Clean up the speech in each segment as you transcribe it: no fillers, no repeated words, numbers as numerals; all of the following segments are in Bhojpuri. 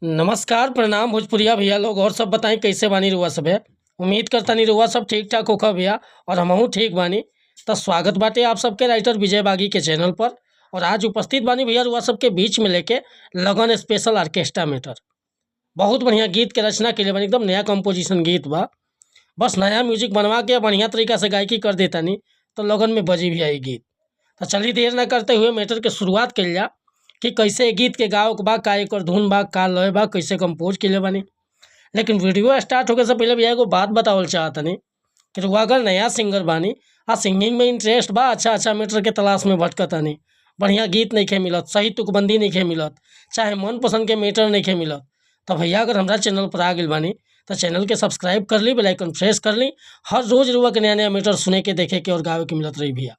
नमस्कार, प्रणाम भोजपुरिया भैया लोग। और सब बताई कैसे बानी रुआ सब है। उम्मीद करतानी रुआ सब ठीक ठाक होखा भैया और हमहू ठीक बानी। तो स्वागत बाटे आप सबके राइटर विजय बागी के चैनल पर। और आज उपस्थित बानी भैया रुआ सबके बीच में लेके लगन स्पेशल ऑर्केस्ट्रा मैटर। बहुत बढ़िया गीत के रचना के लिए बानी, एकदम नया कंपोजिशन गीत बा। बस नया म्यूजिक बनवा के बढ़िया तरीका से गायकी कर देता नी तो लगन में बजी भी आई गीत। तो चलिए देर ना करते हुए मैटर के शुरुआत कइल जा कि कैसे गीत के गावे के बा, का एकर धुन बा, का लय बा, कैसे कंपोज कइले बानी। लेकिन वीडियो स्टार्ट होखे से पहले भैया एगो बात बतावल चाहतनी कि रुआ अगर नया सिंगर बानी आ सिंगिंग में इंटरेस्ट बा, अच्छा अच्छा मैटर के तलाश में भटकतानी, बढ़िया गीत नइखे मिलत, सही तुकबंदी नइखे मिलत, चाहे मनपसंद के मैटर नइखे मिलत, तो भैया अगर हमरा चैनल पर आ गइल बानी तो चैनल के सब्सक्राइब कर ली, बेल आइकन प्रेस कर ली। हर रोज रुआ के नया नया मैटर सुने के, देखे के और गावे के मिलत रही भैया।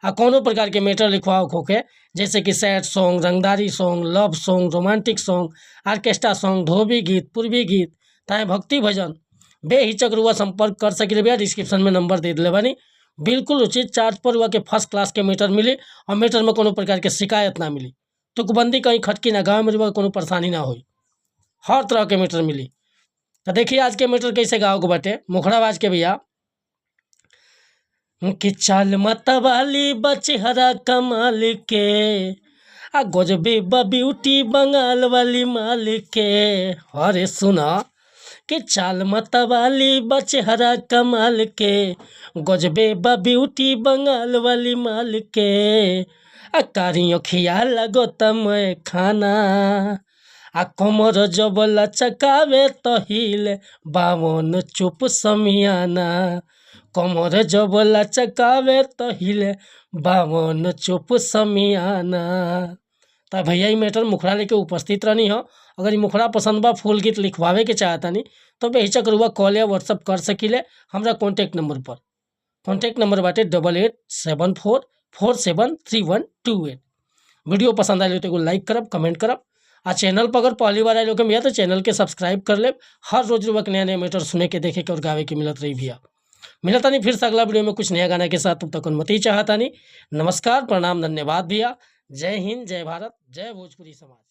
आ कोनो प्रकार के मैटर लिखवाओ होखे, जैसे कि सैड सॉन्ग, रंगदारी song, love song, romantic song, orchestra song, धोबी गीत, पूर्वी गीत, ताहे भक्ति भजन, बेहिचक रुआ संपर्क कर सकिले भैया। डिस्क्रिप्शन में नंबर दे दिले बानी। बिल्कुल उचित चार्ज पर रुआ के फर्स्ट क्लास के मैटर मिली और मैटर में कोनो प्रकार के शिकायत ना मिली, तुकबंदी कहीं खटकी ना, गाँव में रुआ कोनो परेशानी ना होई, हर तरह के मैटर मिली। तो देखिए आज के मैटर कैसे गाँव के बाटे। मुखड़ाबाज के भैया कि चाल मतवाली बचहरा कमाल के, आ गजबे बा ब्यूटी बंगाल वाली माल के। अरे सुना कि चाल मतवाली बचहरा कमाल के, गजबे बा ब्यूटी बंगाल वाली माल के। आ कारी अखिया लगत मैं खाना, आ कमर जब लचकावे तो हिले बावन चुप समियाना। कमर जब लचकावे तो हिले बावन चुप समियाना। त भैया ई मैटर मुखड़ा लेके उपस्थित रहनी हो। अगर ई मुखड़ा पसंद बा, फुल गीत लिखवावे के चाहतानी तो बेहिचक रुआ कॉल या व्हाट्सअप कर सकीले हमरा कॉन्टैक्ट नंबर पर। कॉन्टैक्ट नंबर बाटे 8874473128। वीडियो पसंद आयल तो एगो लाइक करब, कमेंट करब आ चैनल पर अगर पहली बार आयल हो भैया तो चैनल के सब्सक्राइब कर लेब। हर रोज रुआ के नया नया मैटर सुने के, देखे के और गावे के मिलत रही भैया। मिलता नहीं फिर से अगला वीडियो में कुछ नया गाना के साथ। तब तक अनुमति चाहता नहीं। नमस्कार, प्रणाम, धन्यवाद भैया। जय हिंद, जय भारत, जय भोजपुरी समाज।